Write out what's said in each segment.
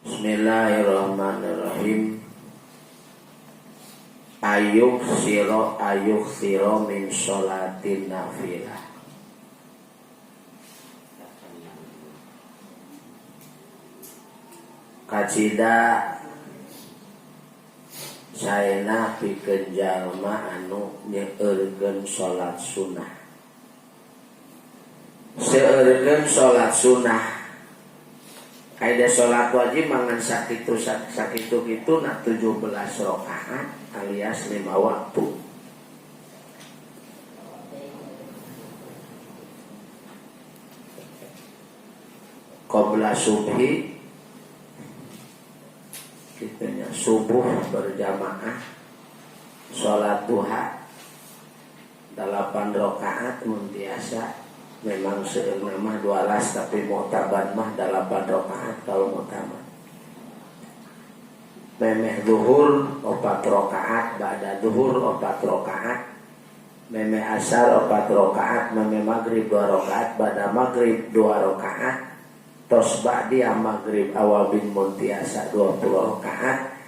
Bismillahirrahmanirrahim. Ayuk siro ayuk siro min sholatin nafilah. Kacida saena pikeun jalma anu nyeurkeun salat sunah. Seueurkeun salat sunah. Kaida salat wajib mangan sakitu sakitu kitu na 17 rakaat alias 5 waktu. Qabla subhi kitunya subuh berjamaah salat duha 8 rakaat mun biasa. Memang seueurna mah 12 tapi mu'taban mah 8 rakaat kalau mu'taban. Memeh zuhur 4 rakaat, ba'da zuhur 4 rakaat, memeh asar 4 rakaat, memeh maghrib 2 rakaat, ba'da maghrib 2 rakaat, tos ba'dia maghrib awabin mun tiasa 20 rakaat,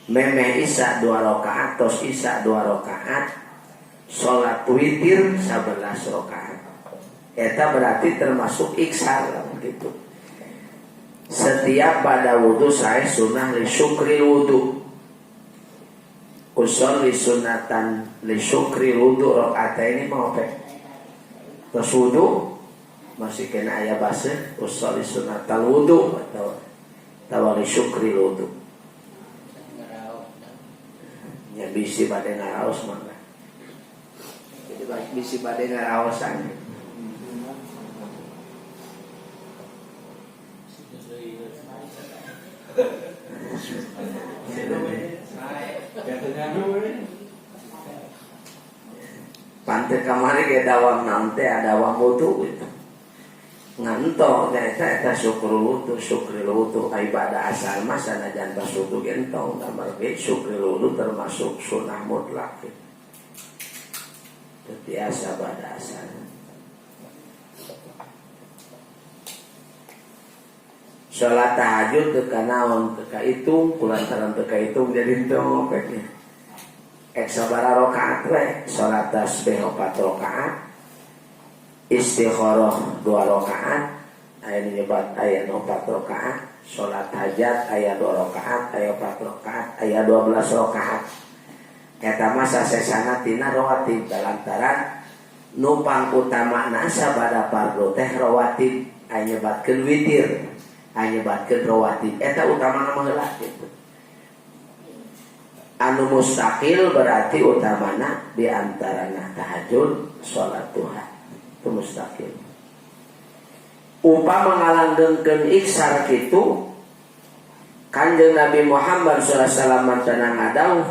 memeh isya 2 rakaat, tos isya 2 rakaat, salat witir 11 rakaat. Eta berarti termasuk iksar gitu. Setiap pada wudu saya sunnah li syukri wudu. Usolli sunatan li syukri wudu rakaat ini mau apa? Terus wudu masih kena aya basa usolli sunatal wudu atau tawali syukri wudu. Ya bisi bade ngaraos mangga. Jadi bisi bade ngaraosan. Pantai kamari ge dawam naon teh dawam wudu gitu. Nganto nya eta eta syukur wudu, syukril wudu ibadah asal mah sanajan bas wudu ge entong da margi syukril wudu termasuk sunah mutlak gitu. Biasa pada asal. Salat tahajud teu kanaon teu kahitung, kulantaran teu kahitung jadi teu ngopeknya. Ek sabaraha rakaat we, salat tasbih 4 rakaat, istikharah 2 rakaat, aya nu nyebat aya nu 4 rakaat, salat hajat aya 2 rakaat, aya 4 rakaat, aya 12 rakaat. Eta mah sasesana tina rawatib lantaran nu pangutama sabada fardu teh rawatib aya nyebatkeun witir. Aya nyebatkeun rawatib eta utamana mah heula kitu. Anu mustaqil berarti utamana di antarana tahajud, salat duha. Itu mustaqil. Upama ngalanggengkeun iksar kitu Kanjeng Nabi Muhammad sallallahu alaihi wasallam mantana ngadawuh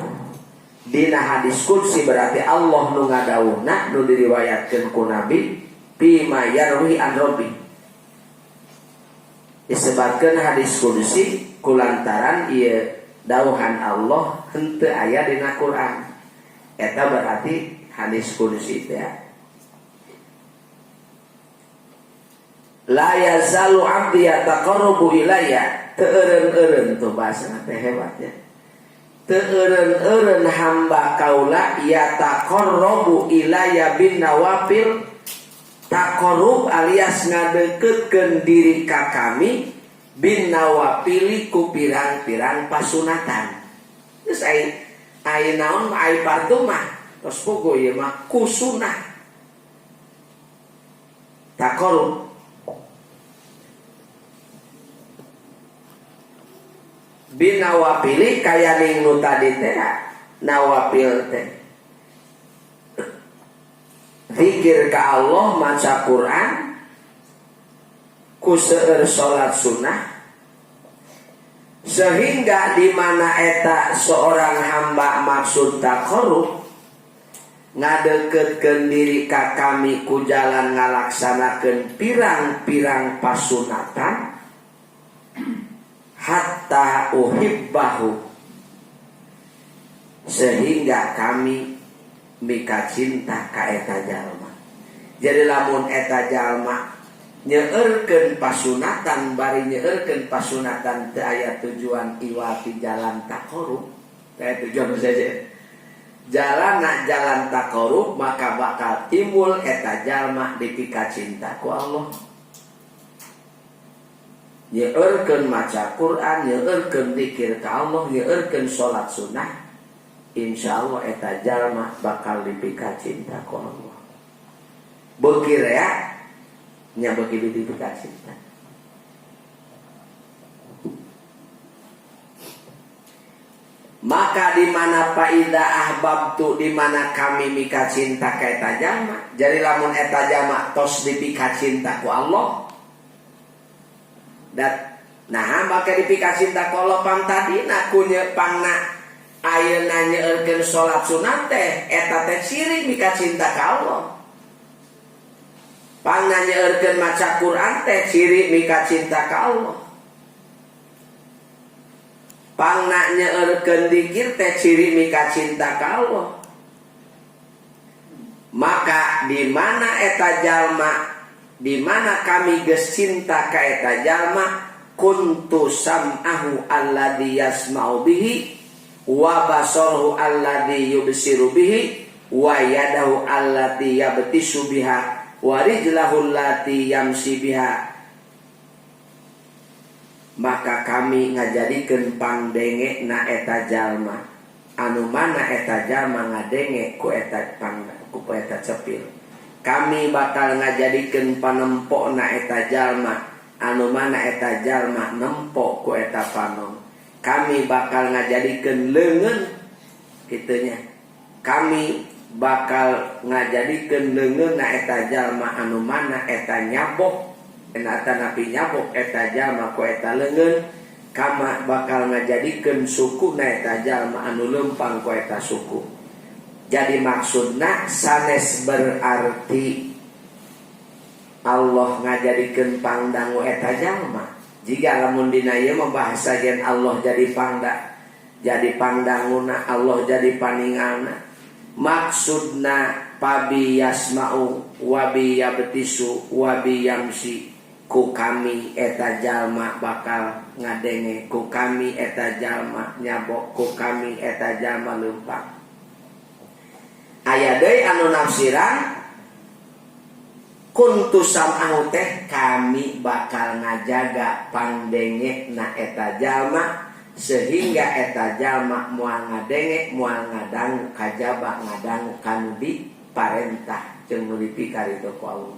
dina hadis qudsi berarti Allah nu ngadawuhna nu diriwayatkeun ku Nabi bima yarwi an Rabbi. Disebabkan hadis qudsi kulantaran ieu dawuhan Allah henteu aya dina Quran. Eta berarti hadis qudsi teh. La yazalu 'abdi yataqarrabu ilayya. Teu eureun-eureun tuh bahasana teh hebat ya. Teu eureun-eureun hamba kaula yataqarrabu ilayya bin nawafil. Taqarrub alias ngadeukeutkeun diri ka kami bin nawafili ku pirang-pirang pasunatan. Geus ai naon ai fardu mah tos puguh ieu mah ku sunah. Taqarrub bin nawafili kaya ning nu tadi teh nawafil teh. Zikir ka Allah, maca Quran, ku seueur salat sunnah, sehingga di mana eta seorang hamba maksud taqarrub ngadeukeutkeun diri ka kami ku jalan ngalaksanakeun pirang-pirang pasunatan hatta uhibbahu, sehingga kami mika cinta ka eta jalma. Jadi lamun eta jalma Nyeurkeun pasunatan bari nyeurkeun pasunatan teu aya tujuan iwati jalan taqarrub. Teu tujuan saja. Jalana jalan taqarrub maka bakal timbul eta jalma dipika cinta ku Allah. Nyeurkeun maca Quran, nyeurkeun zikir ka Allah, nyeurkeun salat sunnah, insyaallah eta jalma bakal dipika cinta ku Allah. Beuki rea nya beuki dipika cinta. Maka di mana faida ahbabtu, di mana kami mika cinta ka eta jalma. Jadi lamun eta jalma tos dipika cinta ku Allah. Dat nah maka dipika cinta ku Allah pang tadina ku pangna ayeuna nyeurkeun salat sunat teh eta teh ciri mika cinta ka Allah. Pangna nyeurkeun maca Quran teh ciri mika cinta ka Allah. Pangna nyeurkeun dikir teh ciri mika cinta ka Allah. Maka di mana eta jalma, di mana kami geus cinta ka eta jalma, kuntu sam'ahu alladzi yasma'u bihi wa basarahu alladzi yubsiru bihi wa yadahu allati yabtisu biha wa rijlahu allati yamsi biha. Maka kami ngajadikeun pangdenge na eta jalma anu mana eta jalma ngadenge ku eta pang ku eta cepil. Kami bakal ngajadikeun panempok na eta jalma anu mana eta jalma nempok ku eta panon. Kami bakal ngajadikeun leungeun kitunya. Kami bakal ngajadikeun leungeun na eta jalma anu mana eta nyabok eta napi nyabok eta jalma ku eta leungeun. Kama bakal ngajadikeun suku na eta jalma anu leumpang ku eta suku. Jadi maksudna sanes berarti Allah ngajadikeun pangdangu eta jalma. Jika lamun dina ieu mah bahasa yen Allah jadi pangda, jadi pangdanguna, Allah jadi paningalna. Maksudna pabi yasma'u wa bi yabtisu wa bi yamsi, ku kami eta jalma bakal ngadenge, ku kami eta jalma nyabok, ku kami eta jalma leumpang. Aya deui anu nafsiran kuntu sam'ahu teh kami bakal ngajaga pangdenge na eta jalma sehingga eta jalma moal ngadenge moal ngadangu kajaba ngadangu kanu diparentah jeung nu dipikaritu ku Allah.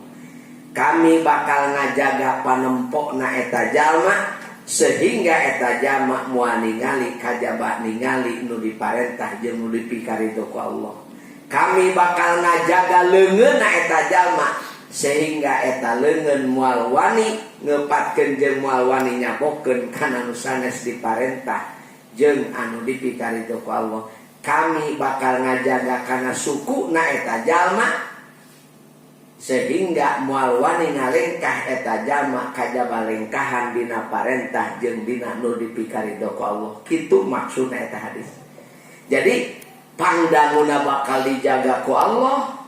Kami bakal ngajaga panempokna eta jalma sehingga eta jalma moal ningali kajaba ningali nu diparentah jeung nu dipikaritu ku Allah. Kami bakal ngajaga leungeunna eta jalma sehingga eta leungeun moal wani ngepatkeun jeung moal wani nyabokeun kana nu sanes diparentah jeung anu dipikaritu ku Allah. Kami bakal ngajaga kana sukuna eta jalma sehingga moal wani ngalengkah eta jalma kajaba lengkahan dina parentah jeung dina nu dipikaritu ku Allah. Kitu maksudna eta hadis. Jadi pangdanguna bakal dijaga ku Allah,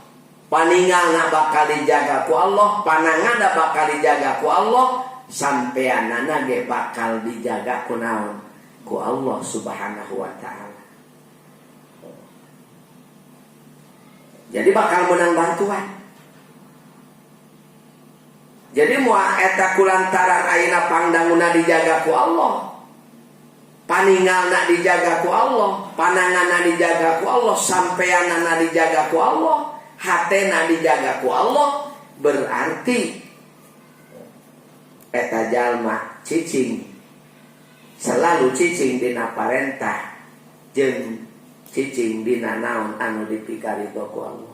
paningalna bakal dijaga ku Allah, panangana bakal dijaga ku Allah, sampeanana ge bakal dijaga ku naon? Ku Allah Subhanahu wa taala. Jadi bakal menang bantuan. Jadi moal eta kulantaran ayeuna pangdanguna dijaga ku Allah, paningalna dijaga ku Allah, pananganna dijaga ku Allah, sampeanana dijaga ku Allah, hatena dijaga ku Allah, berarti eta jalma cicing selalu cicing dina parentah jeung cicing dina naon anu dipikarito ku Allah.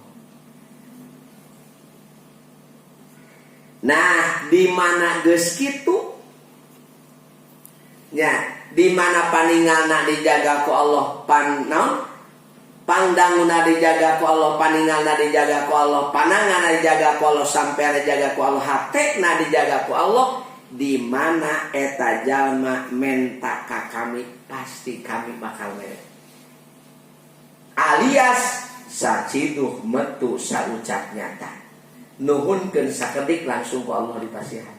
Nah, di mana geus kitu nya, di mana paningalna dijaga ku Allah, pan naon? Pangdanguna dijaga ku Allah, paningalna dijaga ku Allah, pananganna dijaga ku Allah, sampeanna dijaga ku Allah, hatena dijaga ku Allah, di mana eta jalma menta ka kami, pasti kami bakal mere. Alias saciduh metu saucap nyata. Nuhunkeun sakedik langsung ku Allah dipasihan.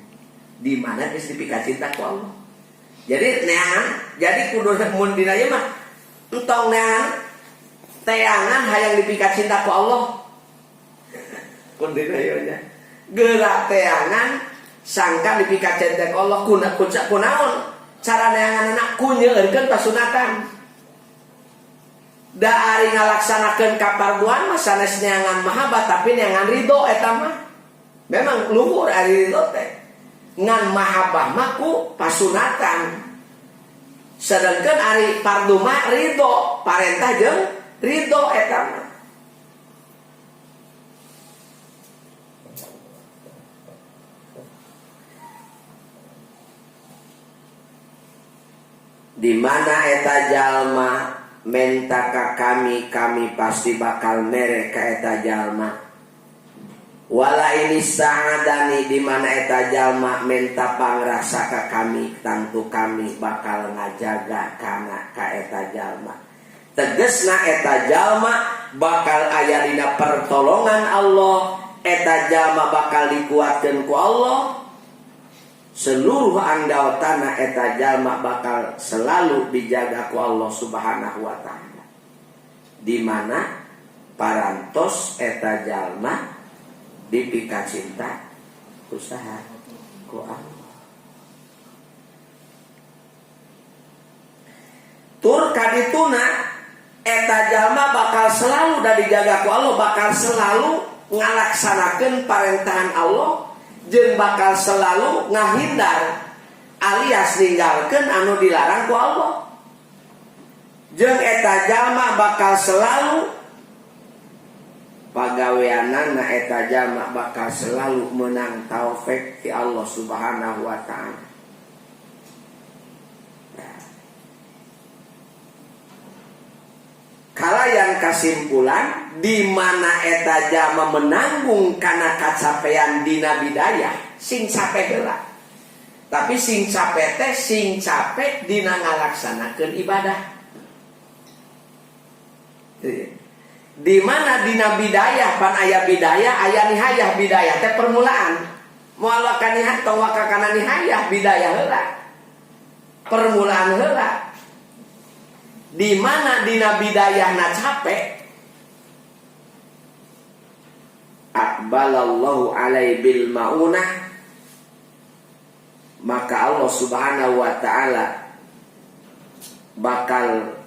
Di mana geus dipikacinta ku Allah. Jadi neangan, jadi kudu mun dina ieu mah entong neangan teangan hayang dipikacinta ku Allah. Kun dina ieu nya. Geura teangan sangka dipikacinta ku Allah kuna kunaon? Cara neangan anak ku nyeueurkeun pasunatan. Da ari ngalaksanakeun kaparduan mah sanes neangan mahabbah tapi neangan ridho eta mah. Memang luhur ari ridho teh. Ngan mahabbah mah ku pasunatan. Sedangkan ari fardu mah ridho, parentah jeung ridho eta mah. Di mana eta jalma menta ka kami, kami pasti bakal mere ka eta jalma. Wala ini sa'adani, di mana eta jalma menta pangrasa ka kami, tangtu kami bakal ngajaga kana ka eta jalma. Tegesna eta jalma bakal aya dina pertolongan Allah, eta jalma bakal dikuatkeun ku Allah. Seluruh anggaotana eta jalma bakal selalu dijaga ku Allah Subhanahu wa taala. Di mana parantos eta jalma dipikacinta usaha ku Allah. Tur kadituna eta jalma bakal selalu da dijaga ku Allah, bakal selalu ngalaksanakeun parentahan Allah, jeung bakal selalu ngahindar alias ninggalkeun anu dilarang ku Allah. Jeung eta jalma bakal selalu pagaweanana eta jalma bakal selalu menang taufik ti Allah Subhanahu wa taala. Kalayan kasimpulan di mana eta jalma menanggung kana kacapean dina bidayah sing capek heula. Tapi sing capek teh sing capek dina ngalaksanakeun ibadah. Di mana dina bidayah pan aya bidayah aya nihayah, bidayah teh permulaan. Moal wakaniha tong wakakana nihayah, bidayah heula. Permulaan heula. Di mana dina bidayahna capek, aqbalallahu alai bil maunah, maka Allah Subhanahu wa taala bakal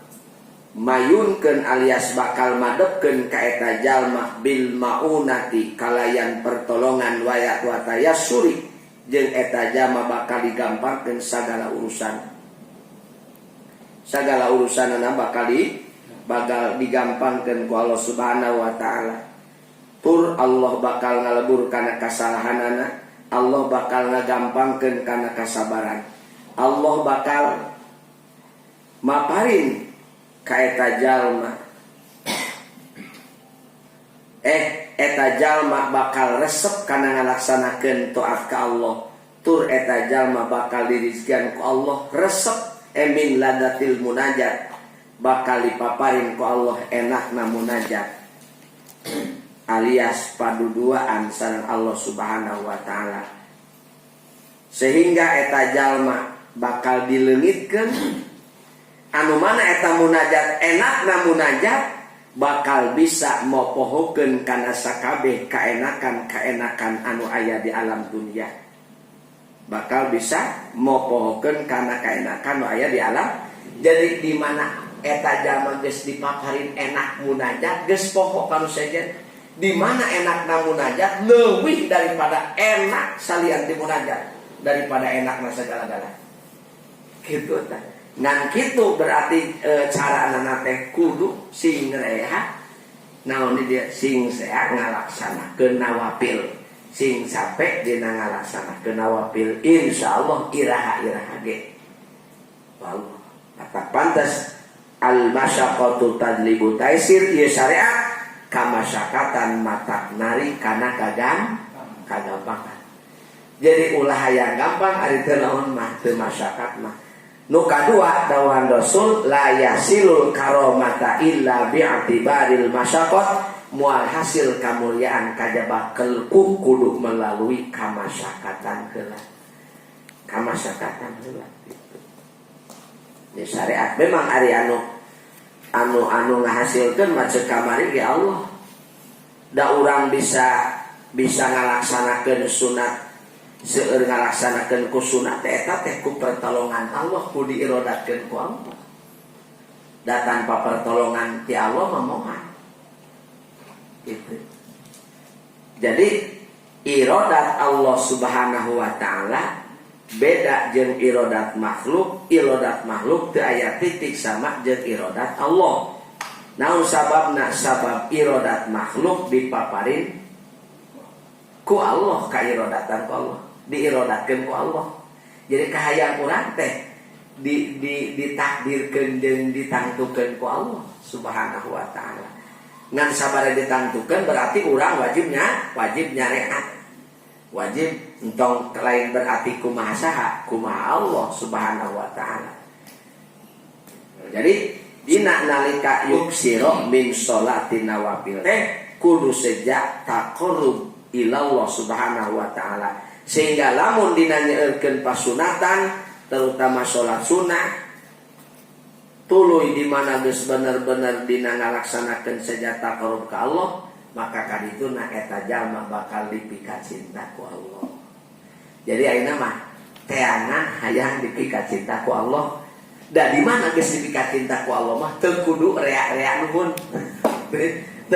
mayunkeun alias bakal madepkeun ka eta jalma bil maunati kalayan pertolongan waya wa tayassuri, jeung eta jalma bakal digampangkeun sagala urusan. Segala urusanana bakal digampangkeun ku Allah Subhanahu wa taala. Tur Allah bakal ngalebur kana kasalahanana, Allah bakal ngagampangkeun kana kasabaran. Allah bakal maparin ka eta jalma. Eta jalma bakal resep kana ngalaksanakeun taat ka Allah. Tur eta jalma bakal dirizkian ku Allah resep emin ladatil munajat, bakal dipaparin ku Allah enakna munajat alias paduduaan sareng Allah Subhanahu wa taala. Sehingga eta jalma bakal dileungitkeun anu mana eta munajat enakna munajat bakal bisa mopohokeun kana sakabeh kaenakan-kaenakan anu aya di alam dunia. Bakal bisa mopohokeun kana kaenakan nu aya di alam. Jadi di mana eta jalma geus dipaparin enak munajat geus poho kanu sejen. Di mana enakna munajat leuwih daripada enak salian di munajat, daripada enakna segala-gala. Kitu tah. Ngan kitu berarti cara anak teh kudu sing reha naon di dia sing sehat ngalaksanakeun nawafil. Sing sampe dina ngalaksanakeun nawafil insyaallah iraha-iraha ge. Wallah, kata pantas al masyaqqatu tajlibu taisir ieu syariat kamasyakatan matak nari kana kagampangan. Jadi ulah hayang gampang ari teu naon mah teu masyakat mah. Nu kadua dawuhan Rasul la yasilul karomata illa bi'tibaril masyaqqat. Moal hasil kamuliaan kajaba ku kudu melalui kamasyakatan heula, kamasyakatan heula gitu. Di syariat memang ari anu anu anu ngahasilkeun mah ceuk kamari ge Allah. Da urang bisa bisa ngalaksanakeun sunat, seueur ngalaksanakeun ku sunat eta teh ku pertolongan Allah, ku diirodatkeun ku Allah. Da tanpa pertolongan ti Allah mah moal gitu. Jadi irodat Allah Subhanahu wa Ta'ala beda jeung irodat makhluk. Irodat makhluk teu aya titik sama jeung irodat Allah. Naon sababna? Sabab irodat makhluk dipaparin ku Allah, kairodatan ku Allah, diirodatkeun ku Allah. Jadi kahayang urang teh di ditakdirkeun jeung ditangtukeun ku Allah Subhanahu wa Ta'ala. Ngan sabada ditangtukeun berarti urang wajibnya wajib nyareat, wajib entong lain berarti kumaha saha, kumaha Allah Subhanahu wa Ta'ala. Jadi dina nalika yuksiro min sholatin nawafil teh kudu sejak taqarrub ilallah Subhanahu wa Ta'ala, sehingga lamun dina nyeurkeun pasunatan, terutama sholat sunnah, tuluy di mana geus bener-bener dina ngalaksanakeun seja taqarrub ka Allah, maka kadituna eta jalma bakal dipika cinta ku Allah. Jadi ayeuna mah teangan hayang dipika cinta ku Allah. Da di mana geus dipika cinta ku Allah mah teu kudu rea-rea nuhun.